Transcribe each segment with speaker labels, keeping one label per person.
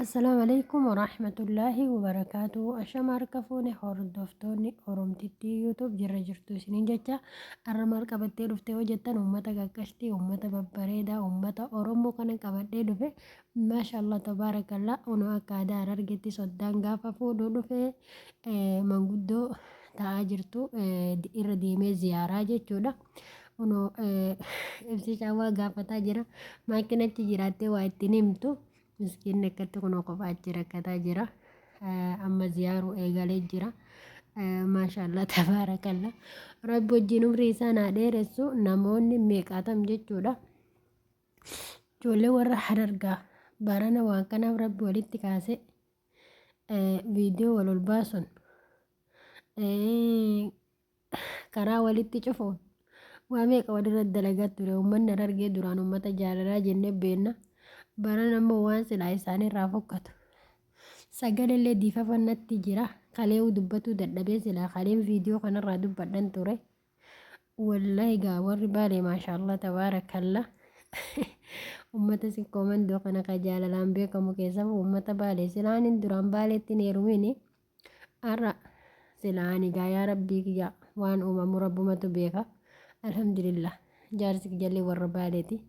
Speaker 1: Assalaamu alaikum warahmatullaahi wabarakaatu. Ashama harka fuune hordoftoonni Oromtittii YouTube jirra jirtu isiniin jecha har'a maal qabattee dhufte yoo jettan uummata qaqqashtii, uummata babbareedaa, uummata Oromoo kana qabadhee dhufe. Maashaallah tabaarakallah unoo akka aadaa Harargeetti soddaan gaafa fuudhuu dhufe manguddoo ta'aa jirtu irra deemee ziyaaraa jechuudha. Unoo ibsishaa waa gaafataa jira. Maakiin achi jiraattee waa ittiin himtu. Miskiinni akkatti kunoo kophaa achi rakkataa jira. Amma ziyaaruu eegalee jira. Maashaallah tabaarakalla. Rabbi wajjin umrii isaan haa dheeressu namoonni meeqaatam jechuudha. Ijoollee warra Harargaa barana waan kanaaf rabbi walitti kaase viidiyoo wal ol baasuun karaa walitti cufuun waa meeqa walirra dalagaa ture. Uummanni Harargee duraan uummata jaalalaa jennee beenna. Barana immoo waan silaa isaanirraa fokkatu. Sagalellee diifafannatti jira. Kaleewu dubbatuu dadhabee silaa kaleen viidiyoo kanarraa dubbadhan ture. Wallahi gaa warri Baalee maashaallah tabaarakalla. Ummata sikkoo mandoo kana ka jaalalaan beekamu keessafuu ummata Baalee silaa anin duraan Baaleetti hin heerumini har'a silaa ani gaa yaa rabbii kiyya waan uumamu rabbumatu beeka. Alhamdulillah jaarsi kiyallee warra Baaleeti.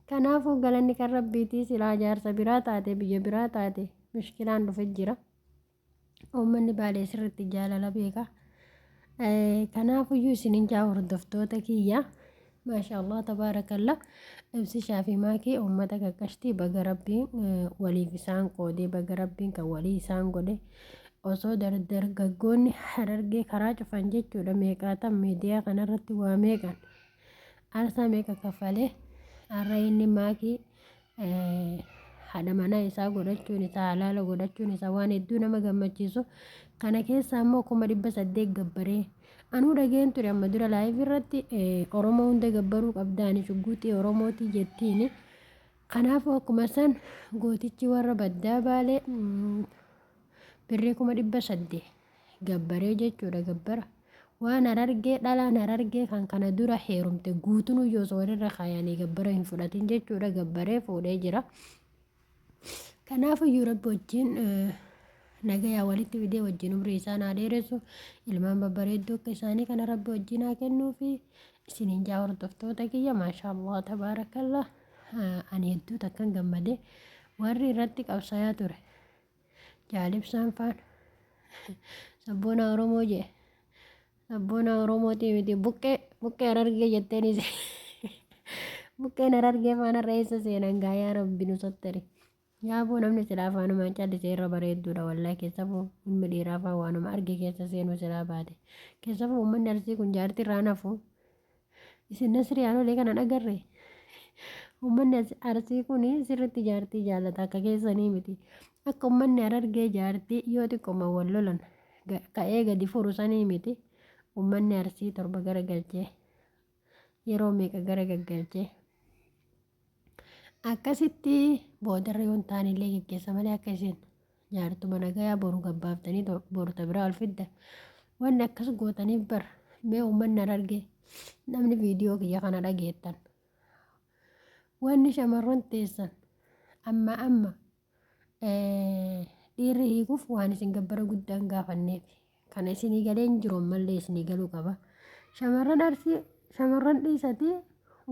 Speaker 1: Kanaafuu galanni kan rabbiitii silaa jaarsa biraa taate biyya biraa taate mushkilaan dhufe jira. Uummanni Baalee sirriitti jaalala beeka. Kanaafuyyuu isinin jaa hordoftoota kiyya. Maasha Allah tabaarakallah. Ibsishaa fi maakii uummata qaqqashtii baga rabbiin waliif isaan qoodee baga rabbiin kan walii isaan godhe osoo dargaggoonni Harargee karaa cufan jechuudha meeqaatam miidiyaa kanarratti waa meeqan aarsaa meeqa kaffalee har'a inni maakii haadha manaa isaa godhachuun isaa halaala godhachuun isaa waan hedduu nama gammachiisu. Kana keessaa immoo 800,000 gabbaree anuu dhageen ture amma dura live irratti Oromoo hunda gabbaruu qabdaani shugguuxii Oromootii jettiini. Kanaafuu akkuma san gootichi warra baddaa Baalee birrii 800,000 gabbaree jechuudha gabbara. Waan Harargee dhalaan Harargee kan kana dura heerumte guutuun iyyuu osoo walirra kaayanii gabbara hin fudhatin jechuudha gabbaree fuudhee jira. Kanaaf iyyuu rabbi wajjin nagayaa walitti fidee wajjin umrii isaan haa dheeressu ilmaan babbareedduu akka isaanii kana rabbi wajjin haa kennuufi isiniin jaa hordoftoota kiyya maashaallah tabaarakallah ani hedduu takkan gammade warri irratti qabsayaa ture jaalibsaan faan sabboonaa Oromoo jee sabboonaa Oromootii miti buqqee buqqee Harargee jetteenis buqqeen Harargee faana irra eessa seenan gaa yaa rabbi nu sattari. Yaaboo namni silaa afaanumaan callisee irra bareedduudha wallahi keessafuu ilmi dhiiraa faa waanuma arge keessa seenuu silaa baate. Keessafuu uummanni Arsii kun jaartii irraa nafu. Isin Nasrii Aanolee kana hin agarre? Uummanni Arsii kun sirriitti jaartii jaallata akka keessanii miti. Akka uummanni Harargee jaartii yoo xiqqoma wal lolan ka'ee gadi furu sanii miti. Uummanni Arsii torba gara galchee yeroo meeqa gara gaggalchee akkasitti boodarra yoon taanillee geggeessa malee akka isin jaartuma nagayaa boru gabbaaftanii boru ta biraa ol fidda wanni akkas gootaniif bar mee uummanni Harargee namni viidiyoo kiyya kana dhageettan wanni shamarran teessan amma amma Dhiirri hiikuuf waan isin gabbara guddaa hin gaafanneef. Kana isinii galee hin jiru ammallee isinii galuu qaba. Shamarran Arsii shamarran dhiisatii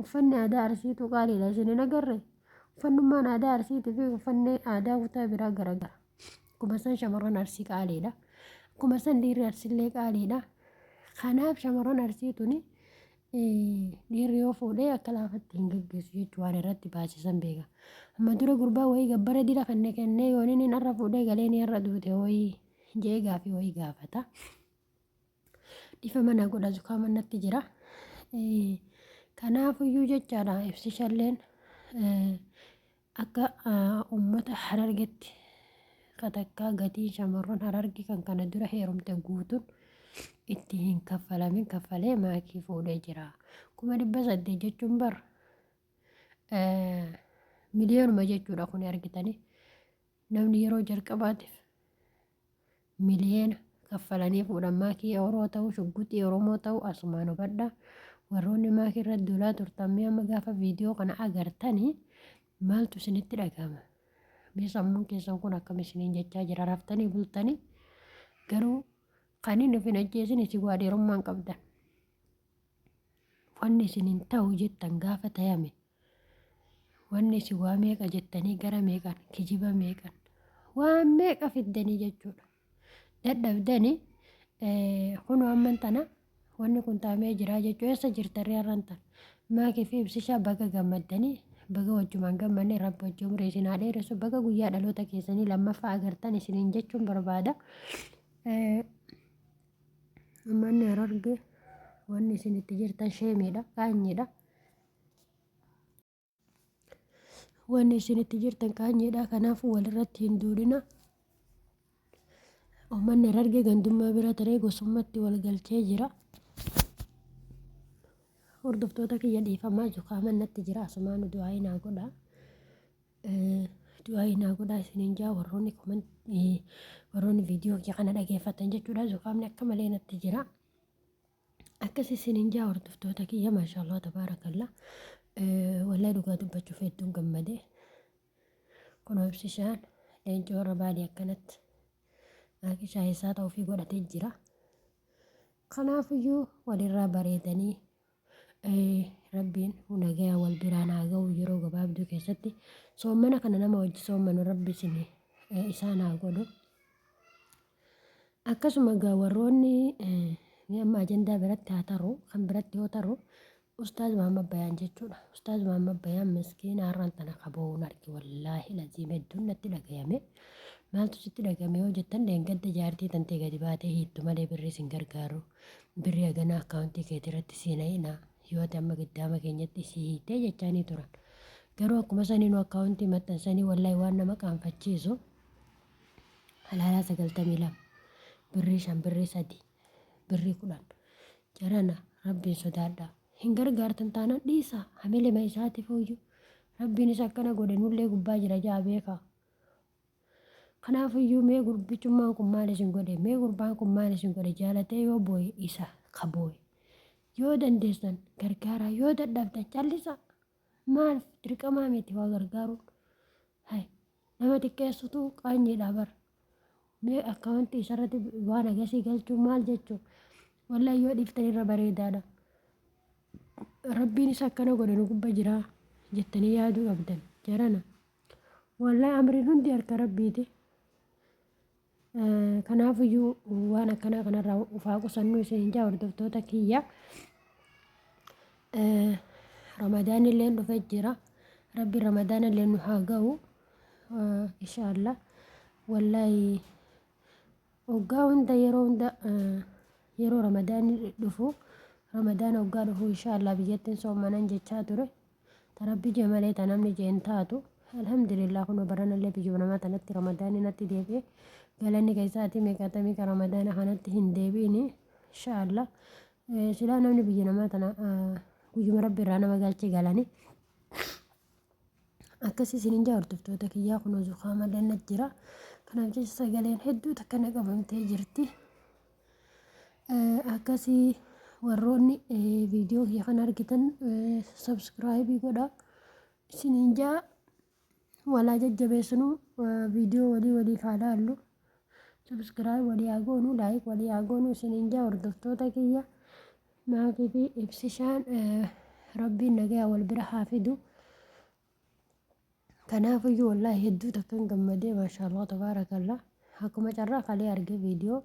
Speaker 1: uffanni aadaa Arsiitu qaaliidha isin hin agarre. Uffannummaan aadaa Arsiitii fi uffanni aadaa kutaa biraa garagara. Akkuma san shamarran Arsii qaaliidha. Akkuma san dhiirri Arsiillee qaaliidha. Kanaaf shamarran Arsii tuni Dhiirri yoo fuudhe akka laafatti hin geggeessu jechuun waan irratti baasisan beeka. Amma dura gurbaa wayii gabbara dila kanne kennee yoon inni har'a fuudhee galee ni har'a duute wayii jee gaafii wayii gaafata. Dhiifama na godha zukaama natti jira. Kanaafuyyuu jechaadha ibsishalleen Akka ummata Harargetti ka takkaa gatiin shamarran Hararge kan kana dura heerumte guutuun itti hin kaffalamin kaffalee maakii fuudhee jira. 800,000 jechuun bar miliyoonuma jechuudha kuni argitanii. Namni yeroo jalqabaatiif miliyeena kaffalanii fuudhan maakii Oroo ta'uu shugguxii Oromoo ta'uu asumaan hubadhaa. Warroonni maakii irratti duulaa turtan mee amma gaafa viidiyoo kana agartanii maaltu isinitti dhagahama? Mee sammuun keessan kun akkam isiniin jechaa jira raftanii bultanii garuu kan inni of hin ajjeesin isin waa dheerummaan qabdan. Wanni isin hin ta'u jettan gaafa tayame wanni isin waa meeqa jettanii gara meeqan kijiba meeqan waan meeqa fiddanii jechuudha. Dadhabdani kunoo amman tana wanni kun taamee jiraa jechuu eessa jirtarree har'an tana maakii fi ibsishaa baga gammaddanii baga wajjumaan gammanne rabbi wajji umrii isin haa dheeressu baga guyyaa dhaloota keessanii lammaffaa agartan isiniin jechuun barbaada. Uummanni Harargee wanni isin itti jirtan sheemiidha qaanyiidha. Wanni isin itti jirtan qaanyiidha kanaafuu walirratti hin duulina. Uummanni Harargee gandummaa bira taree gosummatti wal galchee jira. Hordoftoota kiyya dhiifamaa zukaaman natti jira asumaanu du'aa'ii naa godhaa. Du'aa'ii naa godhaa isiniin jaa warroonni warroonni viidiyoo kiyya kana dhageeffatan jechuudha. Zukaamni akka malee natti jira. Akkas isiniin jaa hordoftoota kiyya maashaallah tabaarakallah. Wallahi dhugaa dubbachuuf hedduun gammade. Kunoo ibsishaan leenci warra baalee akkanatti akishaa isaa ta'uu ofii godhatee jira. Kanaafiyyuu walirraa bareedanii Rabbiin nagaya wal biraan haa ga'u yeroo gabaabduu keessatti soommana kana nama wajji soommanu rabbi isin isaan haa godhu. Akkasuma egaa warroonni mee amma ajandaa biratti haa taru kan biratti yoo taru Ustaaz Muhammad Bayaan jechuudha. Ustaaz Muhammad Bayaan miskiina har'aan tana ka boo'uun arge wallaahi laziim hedduun natti dhagayame. Maaltu sitti dhagayame yoo jettan dheengadda jaartii tantee gadi baatee hiittu malee birrii sin gargaaru. Birrii haganaa akkaawuntii keetii irratti sii nayinaa yoo ati amma giddaama keenyatti isii hiittee jechaanii turan. Garuu akkuma saniinuu akkaawuntii maxxansanii wallaahi waan nama qaanfachiisu halaalaa 92 birrii 5 birrii 3 birrii 10 jarana rabbiin sodaadhaa hin gargaartan taanaan dhiisaa hamilema isaatifuyyuu rabbiinis akkana godhe nullee gubbaa jira ja'a beekaa. Kanaafiyyuu mee gurbichummaan kun maal isin godhe? Mee gurbaan kun maal isin godhe? Jaalatee yoo booye isa ka booye. Yoo dandeessan gargaaraa, yoo dadhabdan callisaa. Maal dirqamaa miti waa gargaaruun. Hay nama xiqqeessutu qaanyiidha bar. Mee akkaawuntii isarratti waan agasii galchuun maal jechuu? Wallahi yoo dhiiftan irra bareedaadha. Rabbiin isa akkana godhe nu gubba jiraa jettanii yaaduu qabdan jarana. Wallahi amriin hundi harka rabbiiti. Kanaafiyyuu waan akkanaa kanarraa ufaa qusannuu isin jaa hordoftoota kiyya. Ramadaan illee dhufee jira. Rabbi Ramadaan illee nu haa ga'u. Inshaallah. Wallahi waggaa hunda yeroo hunda yeroo Ramadaan dhufu Ramadaan waggaa dhufu inshaallah biyyattiin soomanan jechaa ture. Ta rabbi jee malee ta namni jee hin taatu. Alhamdulillah kunoo baranallee biyyuma namaa tanatti ramadaanni natti deebi'e. Galanni ka isaati meeqaatamii ka ramadaana kanatti hin deebi'ini. Inshaallah. Silaa namni biyya namaa tana guyyuma rabbi irraa nama galche galani. Akkas isinin jaa hordoftoota kiyyaa kunoo zukaama danna jira. Kanaaf jecha sagaleen hedduu takka na qabamtee jirti. Akkasii warroonni viidiyoo kiyya kana argitan sabskraayibii godhaa isiniin jaa walaa jajjabeessinu viidiyoo walii waliif haa laallu sabskiraayib walii haa goonu laayik walii haa goonu isiniin jaa hordoftoota kiyya maakii fi ibsishaan rabbiin nagaya wal bira haa fidu. Kanaafiyyuu wallaahi hedduu takkan gammadee maashaallah tabaarakallah akkuma carraa kalee arge viidiyoo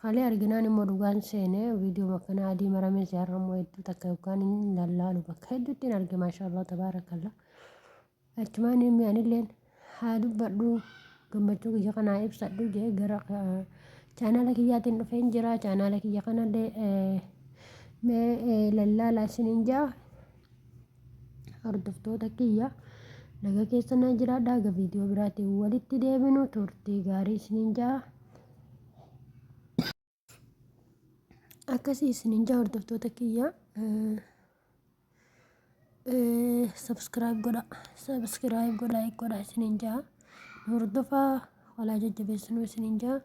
Speaker 1: kalee arginaan immoo dhugaan seene viidiyoo makkana adii maramee si har'a immoo hedduu takka yookaan hin lallaalu bakka hedduutti hin arge maashaallah tabaarakallah achumaan inni anilleen haa dubbadhu gammachuu kiyya kana haa ibsadhu jee gara chaanaala kiyyaatiin dhufeen jira chaanaala kiyya kanallee mee lallaala isiniin jaa Hordoftoota kiyya naga keessa naa jiraadha haga viidiyoo biraatiin walitti deebinu turtii gaarii isiniin ja'a. Akkasii isiniin ja'a hordoftoota kiyya subscribe godha subscribe godha like godha isiniin ja'a. Nu hordofaa walaa jajjabeessinuu isiniin ja'a.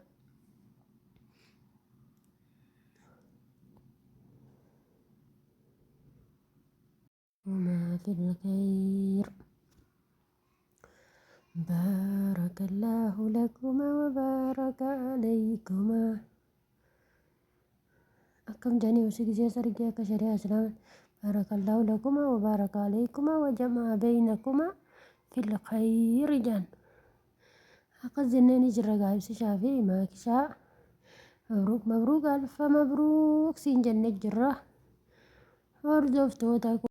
Speaker 1: وما في الخير. Baarakallaahu lakumaa wa baaraka aleykumaa. Akkam jedhanii osoo gisee sargii akka shari'aa islaamaa baarakallaahu lakumaa wa baaraka aleykumaa wa jama'a beynakumaa fil khayri jedhan. Akkas jennee ni jirra gaa ibsishaa fi maakishaa. Mabruuk mabruuk alfa mabruuk siin jennee jirra. Hordoftoota koo.